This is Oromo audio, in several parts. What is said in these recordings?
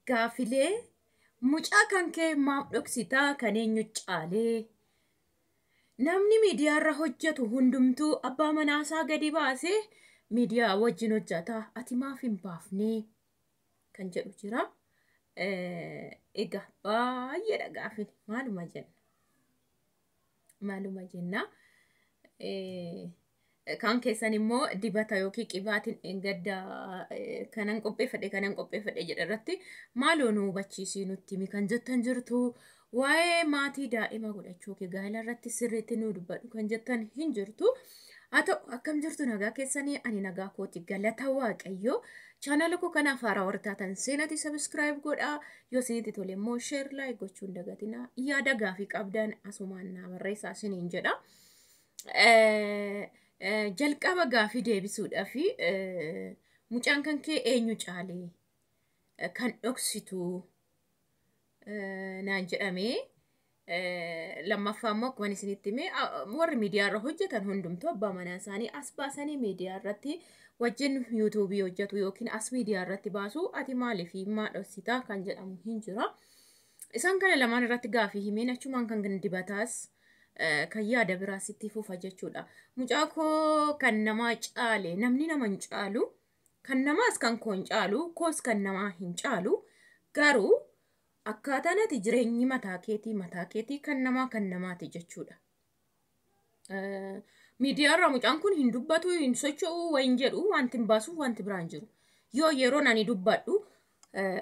Gaafilee mucaa kan kee maaf dhoksitaa kan eenyu caalee? Namni miidiyaarra hojjetu hundumtuu abbaa manaasaa gadi baasee miidiyaa wajjin hojjeta. Ati maaf hin baafnee? Kan jedhu jira. Egaa baay'eedha gaafin. Maaluma jenna? Maaluma jenna? Kaan keessan immoo dibata yookiin qibaatiin gadda kanan qopheeffadhe jedha irratti maaloo nu hubachiisii nutti himi kan jettan jirtu. Waa'ee maatii daa'ima godhachuu yookiin gaa'ela irratti sirriitti nu dubbadhu kan jettan hin jirtu. Haa ta'u, akkam jirtu? Nagaa keessanii? Ani nagaa kooti, galata Waaqayyoo. Chaanala koo kanaaf haaraa warri taatan seenati subscribe godhaa. Yoo isinitti tole immoo share, like gochuu hin dagatinaa. Yaada gaafii qabdan asumaan naa barreessaa isiniin jedha. Jalqaba gaafii deebisuudhaaf, mucaan kan kee eenyu caalee kan dhoksitu naan jedhamee. Lammaffaa immoo akkuma isinitti hime, warri miidiyaa irra hojjetan hundumtuu abbaa manaa isaanii as baasanii miidiyaa irratti wajjin yuutuubii hojjetu yookiin as miidiyaa irratti baasu, ati maaliif maa dhoksitaa kan jedhamu hin jira. Isaan kana lamaan irratti gaafii himeen achumaan kan dibataas kan yaada biraas itti fufa jechuudha. Mucaa koo kan namaa caale, namni nama hin caalu, kan namaas kan koo hin caalu, koos kan namaa hin caalu. Garuu akkaataan ati jireenyi mataa keetii mataa keetii, kan namaa kan namaati jechuudha. Miidiyaarraa mucaan kun hin dubbatu, hin socho'u, wayin jedhu wanti hin baasuuf wanti biraan jiru. Yoo yeroon ani dubbadhu,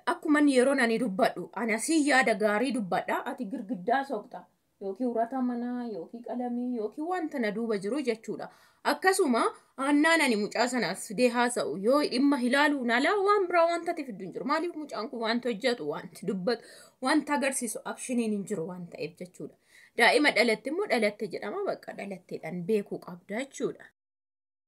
akkuma yeroon ani dubbadhu, ani asii yaada gaarii dubbadha, ati girgiddaa soqxa yookiin urata manaa yookiin qalamii yookiin wanta na duuba jiru jechuudha. Akkasuma aannaan ani mucaa sanaas fidee haasa'u yoo dhimma ilaaluun alaa waan biraa wanta ati fiddu hin jiru. Maaliif? Mucaan kun wanta hojjetu, wanti dubbatu, wanta agarsiisu actioniin hin jiru waan ta'eef jechuudha. Daa'ima dhalatte immoo dhalatte jedhama, bakka dhalatteedhaan beekuu qabda jechuudha.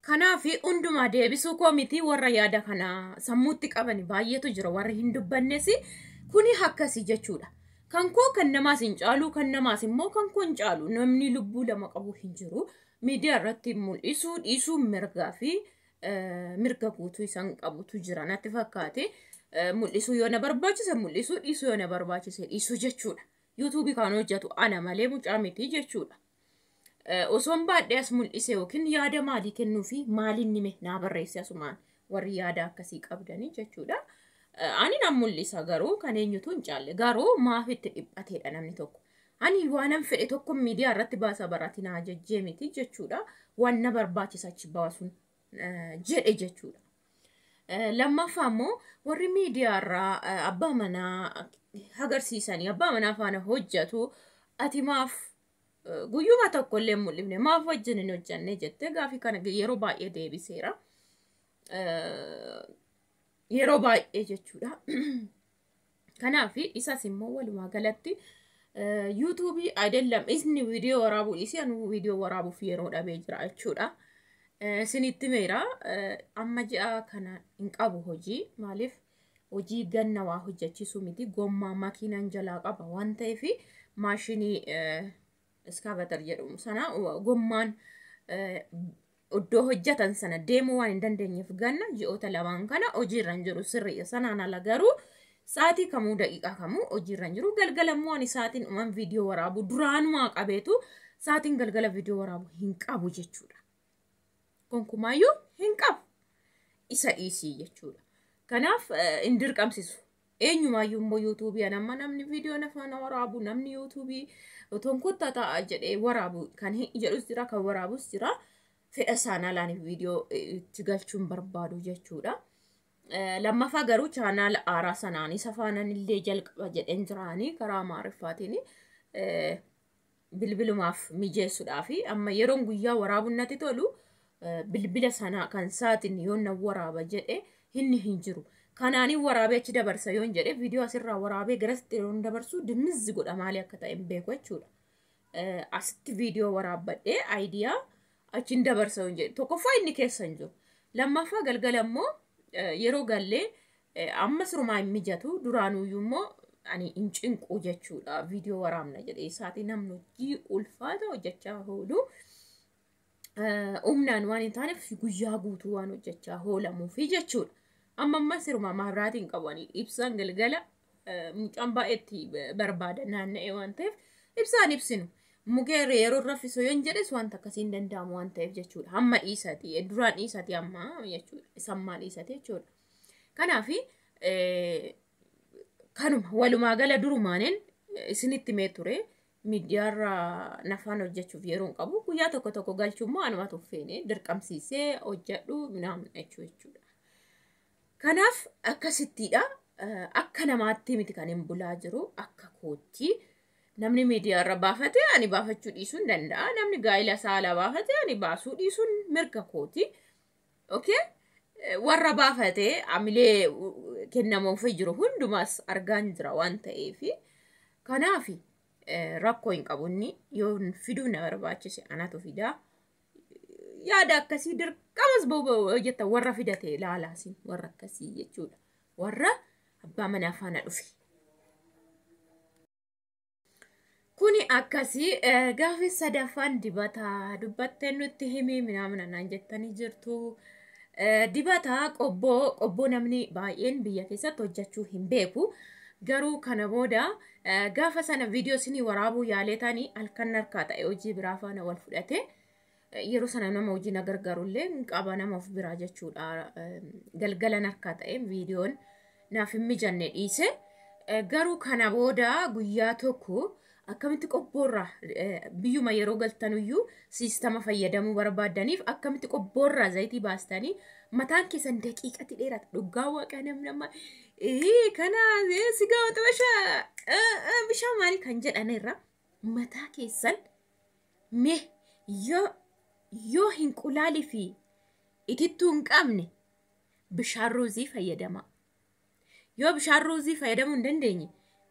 Kanaaf hundumaa deebisuu koo miti, warra yaada kana sammuutti qaban baay'eetu jira, warri hin dubbannes kuni akkasii jechuudha. Kan koo kan namaas hin caalu, kan namaas immoo kan koo hin caalu. Namni lubbuu lama qabu hin jiru. Miidiyaa irratti mul'isuu dhiisuu mirgaa fi mirga guutuu isaan qabutu jira natti fakkaate. Mul'isuu yoo na barbaachise mul'isuu, dhiisuu yoo na barbaachise dhiisuu jechuudha. Yuutuubii kan hojjetu ana malee mucaa miti jechuudha. Osoon baadhee as mul'ise yookiin yaada maalii kennuu fi maaliin nime naa barreesse asumaan warri yaada akkasii qabdanii jechuudha. Ani nan mul'isa, garuu kan eenyutu hin caalle, garuu maaf itti dhiphateedha namni tokko. Ani waanan fedhe tokko miidiyaa irratti baasa barati naa jajjee miti jechuudha. Waan na barbaachisa achi baasuun jedhe jechuudha. Lammaffaa immoo warri miidiyaa irraa abbaa manaa agarsiisanii abbaa manaa faana hojjetu, ati maaf guyyuma tokko illee hin mul'ifne, maaf wajjin hin hojjenne jettee gaafii kana yeroo baay'ee deebiseera. Yeroo baay'ee jechuudha. Kanaaf isas immoo walumaa galatti yuutuubii አይደለም inni viidiyoo waraabuu dhiisee anu viidiyoo waraabuuf yeroo dhabee jira jechuudha. Isinitti meera, amma ji'a kana hin qabu hojii. Maaliif? Hojii ganna waa hojjechiisu miti, gommaa makiinaan jalaa qaba waan ta'eef, maashinii excavator jedhamu sana gommaan iddoo hojjetan sana deemuu waan hin dandeenyeef ganna ji'oota lamaan kana hojiirra hin jiru sirriidha. Sanaan ala garuu sa'aatii kamuu, daqiiqaa kamuu hojiirra hin jiru. Galgala immoo ani sa'aatiin dhuman viidiyoo waraabu duraanumaa qabeetu sa'aatiin galgala viidiyoo waraabu hin qabu jechuudha. Gonkumaayyuu hin qabu. Isa dhiisii jechuudha. Kanaaf hin dirqamsisu. Eenyumaayyuu immoo yuutuubii amma namni viidiyoo nafaana waraabu, namni yuutuubii otoon kottaa ta'a jedhee waraabu kan jedhus jira, kan waraabus jira. Fedha isaan alaan viidiyoo itti galchuun barbaadu jechuudha. Lammaffaa garuu chaanaala aaraa sanaan isa faanan illee jalqaba jedheen jiraanii karaa Amaariffaatiin bilbilumaaf mijeessuudhaaf amma yeroon guyyaa waraabuun natti tolu bilbila sana kan saatiin yoon na waraaba jedhe inni hin jiru. Kanaanii waraabee achi dabarsa yoon jedhe, viidiyoo asirraa waraabee garasitti yeroon dabarsu dimmizzi godha, maali akka ta'e hin beeku jechuudha. Asitti viidiyoo waraabbadhee idea achiin dabarsa yoon jedhe, tokkoffaa inni keessa hin jiru. Lammaffaa galgala immoo yeroo gallee amma sirumaa hin mijatu, duraanuyyuu immoo ani hin cinqu jechuudha. Viidiyoo waraabna jedhee isaatii namni hojii ulfaata hojjechaa oolu humnaan waan hin taaneef guyyaa guutuu waan hojjechaa oolamuufi jechuudha. Amma amma sirumaa maabiraatiin qabu, ani ibsaan galgala Mucaan baay'eetti barbaada naanna'ee waan ta'eef ibsaan ibsinu. Mukeerri yeroo raffisu yoon jedhes wanta akkasii hin danda'amu waan ta'eef jechuudha. Hamma dhiisati duraan dhiisati amma jechuudha. Isammaa dhiisati jechuudha. Kanaaf kanuma walumaa gala durumaaniin isinitti mee ture miidiyaarra nafaan hojjechuuf yeroo hin qabu. Guyyaa tokko tokko galchuummoo anumatu feene dirqamsiisee hojjedhu minaamin jechuudha. Kanaaf akkasittiidha. Akka namaatti miti kan hin bulaa jiru akka kootti. Namni miidiyaarra baafate ani baafachuu dhiisuu hin danda'a. Namni gaa'ila saalaa baafate ani baasuu dhiisuun mirga kooti. Okay? Warra baafate amilee kennamuufii jiru hundumaas argaan jira waan ta'eef. Kanaaf rakkoo hin qabu inni yoo fiduu na barbaachise anatu fidaa. Yaada akkasii dirqamas ba'u hojjeta warra fidate ilaalaasin warra akkasii jechuudha. Warra abbaa manaa faana dhufe. Kuni akkasii gaafi sadaffaan dibataa dubbattee nutti himi minaamina naan jettanii jirtu. Dibataa qobboo namni baay'een biyya keessatti hojjechuu hin beeku. Garuu kana booda gaafa sana viidiyoo isinii waraabuu yaaleetanii halkan harkaa ta'e hojii biraa faana wal fudhate. Yeroo sana nama hojii na gargaarullee hin qaba nama of biraa jechuudha. Galgalan harkaa ta'e viidiyoon naaf hin mijanne dhiise. Garuu kana booda guyyaa tokko akkamitti qobboorraa biyyuma yeroo galtanuyyuu siistama fayyadamuu barbaadaniif akkamitti qobboorraa zayitii baastanii mataan keessan daqiiqatti dheerata. Dhugaa waaqa namni kana sigaa waxabashaa bishaan maalii kan jedhanirra mataa keessan mee yoo hin qulaalii fi itittuu hin qabne bishaan ruuzii fayyadama. Yoo bishaan ruuzii fayyadamuu hin dandeenye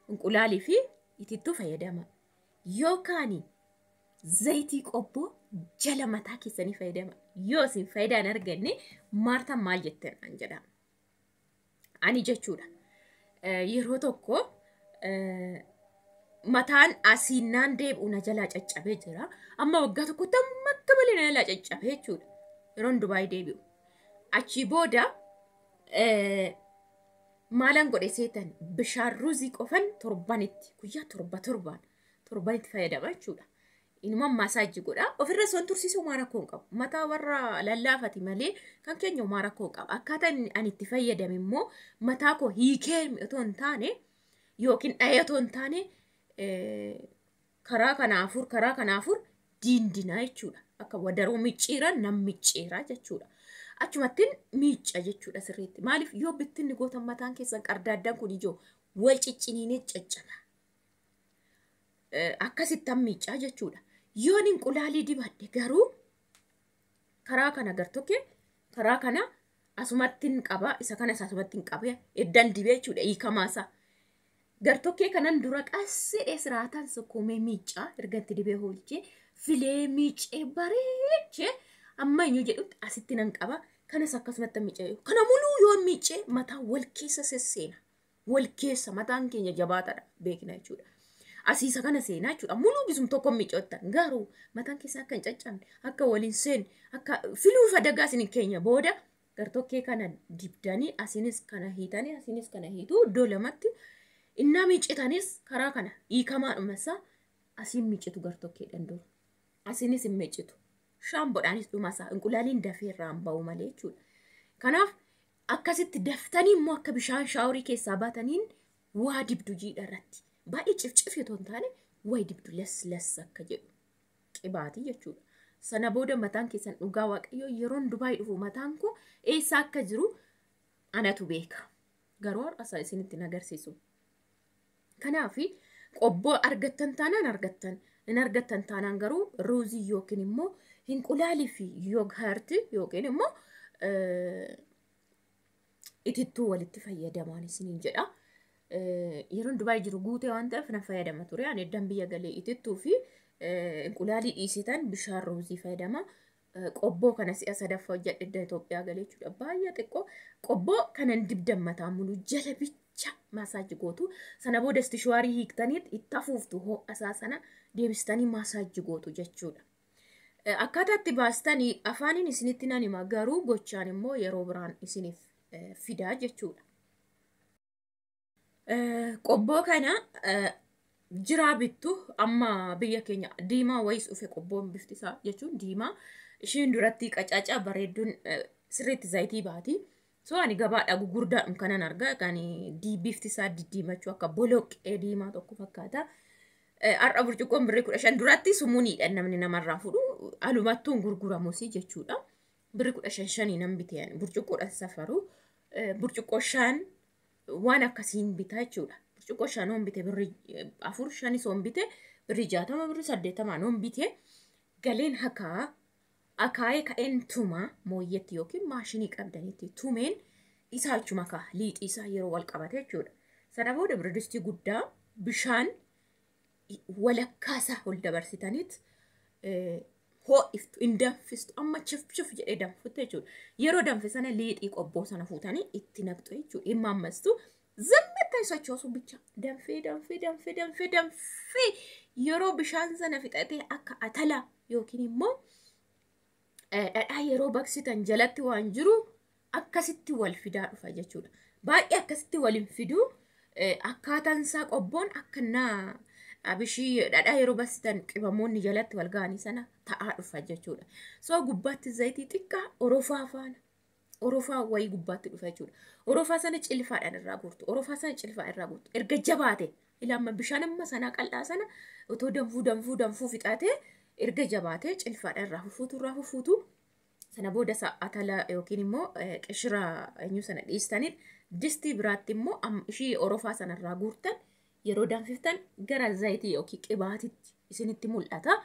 hinqulaalii fi itittuu fayyadama. Yookaan zayitii qobboo jala mataa keessanii fayyadama. Yoo isin faayidaa hin arganne Maartaan maal jettan an jedha. Ani jechuudha. Yeroo tokko mataan asiinnaan deebi'u na jalaa caccabee jira. Amma waggaa tokkotti amma akka malee na jalaa caccabee jechuudha. Yeroon Dubaay deebi'u. Achii booda maalan godhe seetan bishaan ruuzii qofan torbanitti guyyaa torba torbaan torbanitti fayyadama jechuudha. Inuma maasaajii godha. Ofirra son tursiisuu homaa rakkoo hin qabu. Mataa warra lallaafati malee kan keenya homaa rakkoo hin qabu. Akkaataa ani itti fayyadame immoo mataa koo hiikee otoo hin taane yookiin dhahee otoo hin taane karaa kana afur karaa kana afur diindinaa jechuudha. Akka wadaroo micciiran nam micciiraa jechuudha. Achumattiin miicca jechuudha sirriitti. Maaliif yoo bittinni gootan mataan keessan qardaaddaan kun ijoo wal cicciniinee caccaba. Akkasittan miiccaa jechuudha. Yoon inqulaalii dibadhe garuu karaa kana gartokkee karaa kana asumattiin qaba isa kanas asumattiin qaba eddan dibee jechuudha hiikamaasaa. Gartokkee kanan dura qassedhee siraataan sukkuumee miiccaa erga itti dibee hoolchee filee miiccee bareechee amma eenyu jedhutti asitti nan qaba. Kanas akkasumatti miiccee kana muluu yoo miiccee mataa wal keessa sesseena. Wal keessa mataan keenya jabaataadha beekna jechuudha. Asiisa kana seenaa jechuudha. Muluu bisum tokko miiccottan garuu mataan keessa akka hin caccabne akka waliin seenne akka filuu fadagaa isin keenya booda gartokkee kana dibdanii asinis kana hiitanii asinis kana hiituu iddoo lamatti innaa miiccitanis karaa kana hiikamaa dhumasaa asiin miiccitu gartokkeedhaan dura. Asinis hin miiccitu. Shaamboodhaanis dhumasaa inqulaaliin dafee irraa hin ba'u malee jechuudha. Kanaaf akkasitti daftanii immoo akka bishaan shaaworii keessaa baataniin waa dibdu jiidha irratti. Baay'ee cifcifi otoo hin taane wayi dibdu las akka jedhu qibaatii jechuudha. Sana booda mataan keessan dhugaa waaqayyoo yeroon Dubaay dhufu mataan koo eessa akka jiru anatu beeka. Garuu har'a isinitti hin agarsiisu. Kanaaf qobboo argattan taanaan argattan hin argattan taanaan garuu ruuzii yookiin immoo hinqulaalii fi yoogarti yookiin immoo itittuu walitti fayyadamaan isiniin jedha. Yeroon Dubaay jiru guutee waan ta'eef nan fayyadama ture. Ani eddan biyya galee itittuu fi inqulaalii dhiisitan bishaan ruuzii fayyadama. Qobboo kana si'a sadaffaa hojjedhe edda Itoophiyaa galee jechuudha. Baay'ee xiqqoo qobboo kanan dibdan mataa muluu jala bicha maasaajii gootu. Sana booda istishuwaarii hiiktanii itti afuuftu ho'a isaa sana deebistanii maasaajii gootu jechuudha. Akkaataa itti baastanii afaaniin isinitti nan hima garuu gochaan immoo yeroo biraan isiniif fidaa jechuudha. Qobboo kana jiraa bittu amma biyya keenya diimaa wayis dhufe qobboon bifti isaa jechuun diimaa ishiin duratti qacaacaa bareedduun sirriitti zayitii baati. So ani gabaadhaa gurguddaadhum kanan argaa kan bifti isaa diddiimachuu akka boloqqee diimaa tokko fakkaata. Har'a burcuqqoon birrii 15 duratti sumuuniidha namni namarraa fudhu alumattuun gurguramus jechuudha. Birrii 15 nan bitee burcuqqoodhaan safaru burcuqqoo 5 waan akkasiin bitaa jechuudha. Burcuqqoo 5 hoon bite birrii 4 5 hoon bite birrii 60 birrii 80 hoon bite galeen hakaa akaayee ka'een tumaa mooyyetti yookiin maashinii qabdanitti tumeen isaa achuma kaa liixii isaa yeroo wal qabate jechuudha. Sana booda biridistii guddaa bishaan walakkaasaa ol dabarsitaniit ho'iftu hin danfistu amma chif chif jedhee danfutte jechuudha. Yeroo danfe sana liixii qobboo sana fuutanii itti naqxu jechuudha. Hin maammastu zimmitta sochoosu bicha danfee danfee danfee danfee danfee yeroo bishaan sana fixatee akka atala yookiin immoo dhadhaa yeroo baqsitan jalatti waan jiru akkasitti wal fidaa dhufa jechuudha. Baay'ee akkasitti wal hin fiduu akkaataan isaa qobboon akka naa abishii dhadhaa yeroo baqsitan qibamoonni jalatti wal ga'anii sana ta'aa dhufa jechuudha. So gubbaatti zayitii xiqqaa orofaa faana orofaa wayii gubbaatti dhufa jechuudha. Orofaa sana cilfaadhaan irraa guurtu. Orofaa sana cilfaa irraa guurtu. Erga jabaate ilaama bishaan amma sanaa qal'aa sana otoo danfuu danfuu danfuu fixaatee erga jabaatee cilfaadhaan irraa fufuutu irraa fufuutu sana booda atala yookiin immoo qishira eenyu sana dhiistaniin distii biraatti immoo ishii orofaa sana irraa guurtan yeroo danfiftan gara zayitii yookiin qibaatitti isinitti mul'ata.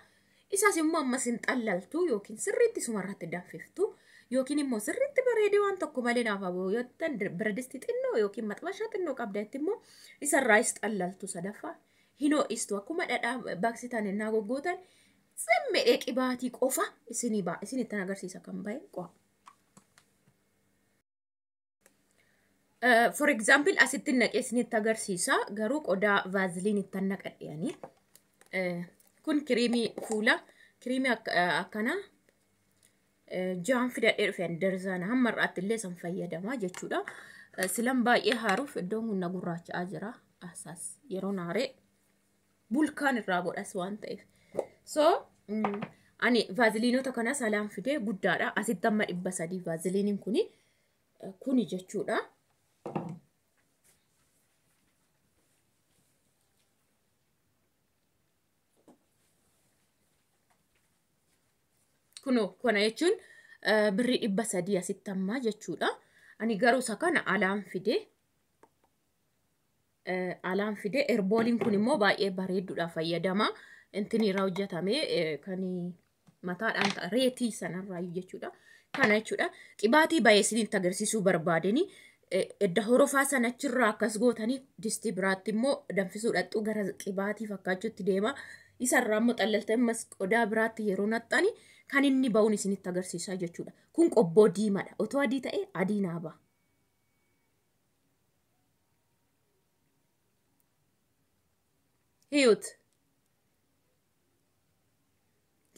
Isaas immoo ammas hin xallaltu yookiin sirriitti sumarratti danfiftu yookiin immoo sirriitti bareedee waan tokko malee naaf aboo yoo ta'an biradistii xinnoo yookiin maxxansa xinnoo qabdatti immoo isarraayis xallaltu sadaffaa hin ho'istu akkuma dhadhaa baqsitan innaa goggootan simmedhee qibaatii qofa isinii ba'a isinittan agarsiisa kan bahe qo'a. For example asitti naqee isinitti agarsiisa garuu qodaa vaaziliin ittan naqadheani. Kun kiriimii fuula kiriimii akkanaa jaan fidadhee dhufeen darzaana hamma har'aatti illee san fayyadamaa jechuudha. Silan baay'ee haaruuf iddoon kun na gurraacha'aa jira. Asaas yeroo naaree bulkaan irraa godhas waan ta'eef. So ani vaaziliinota kana salaan fidee guddaadha. Asitti amma 300 vaaziliiniin kuni jechuudha. Kunoo kana jechuun birrii 300 asitti ammaa jechuudha. Ani garuu isa kana alaan fidee erbooliin kun immoo baay'ee bareedduudha fayyadama. Intin irraa hojjetame kan mataadhaan reetii sanarraa jechuudha. Kana jechuudha. Qibaatii baay'ee isinitti agarsiisuu barbaadeni edda horofaa sana achirraa akkas gootanii distii biraatti immoo danfisuu dhaqxu gara qibaatii fakkaachuutti deema. Isarraa immoo xallaltee ammas qodaa biraatti yeroo naxxani kan inni ba'uun isinitti agarsiisaa jechuudha. Kun qobboo diimaadha. Otoo adii ta'e adii naa ba'a. Hiyuut.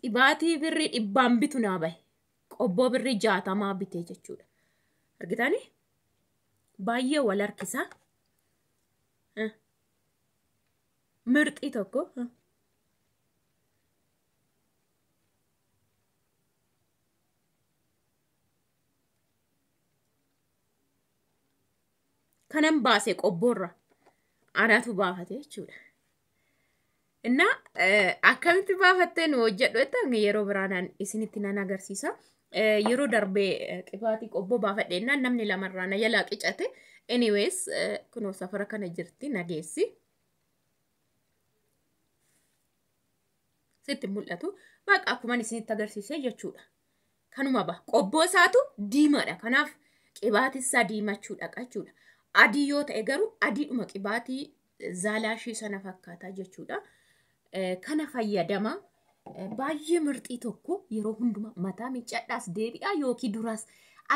Qibaatii birrii 100 bitu naa bahe. Qobboo birrii 60 bitee jechuudha. Argitanii? Baay'ee wal harkisa. Mirxii tokko. Kanan baase qobboorra anatu baafate jechuudha. Innaa akkamitti baafattee nu hojjedhu jettan yeroo biraa isinitti nan agarsiisa. Yeroo darbee qibaatii qobboo baafadhe innaan namni lamarraa na jalaa qicate. Anyways kunoo safara kana jirti nageessi. Sitti mul'atu. Baqa akkuman isinitti agarsiise jechuudha. Kanuma ba'a. Qobboo isaatu diimaadha. Kanaaf qibaatii isaa diimachuu dhaqa jechuudha. Adii yoo ta'e garuu adiidhuma qibaatii zaalaashii sana fakkaata jechuudha. Kana fayyadama baay'ee mirxii tokko yeroo hundumaa mataa miiccadhaas deebi'aa yookiin duraas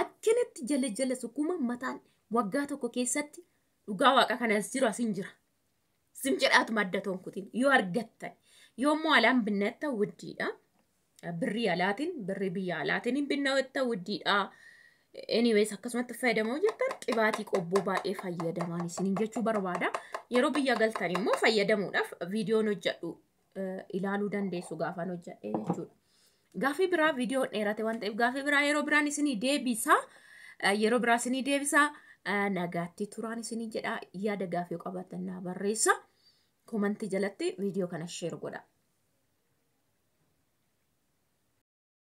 akkanatti jala jala sukkuma mataan waggaa tokko keessatti dhugaa waaqa kanas jiru asin jira. Sim jedhaatu madda toonkutiin yoo argattan yoo immoo alaan binnatta wuddiidha. Birrii alaatiin birrii biyya alaatiin hin binnatta wuddiidha. Anyways akkasumatti fayyadamoo jirtan Qibaatii qobboo baay'ee fayyadamaan isiniin jechuu barbaada. Yeroo biyya galtan immoo fayyadamuudhaaf viidiyoon hojjedhu ilaaluu dandeessu gaafan hojjedhe jechuudha. Gaafii biraa viidiyoon dheerate waan ta'eef gaafii biraa yeroo biraan isinii deebisa. Yeroo biraa isinii deebisa. Nagaatti turaan isinii jedha. Yaada gaafii qabaatan naa barreessa. Komantii jalatti viidiyoo kana share godha.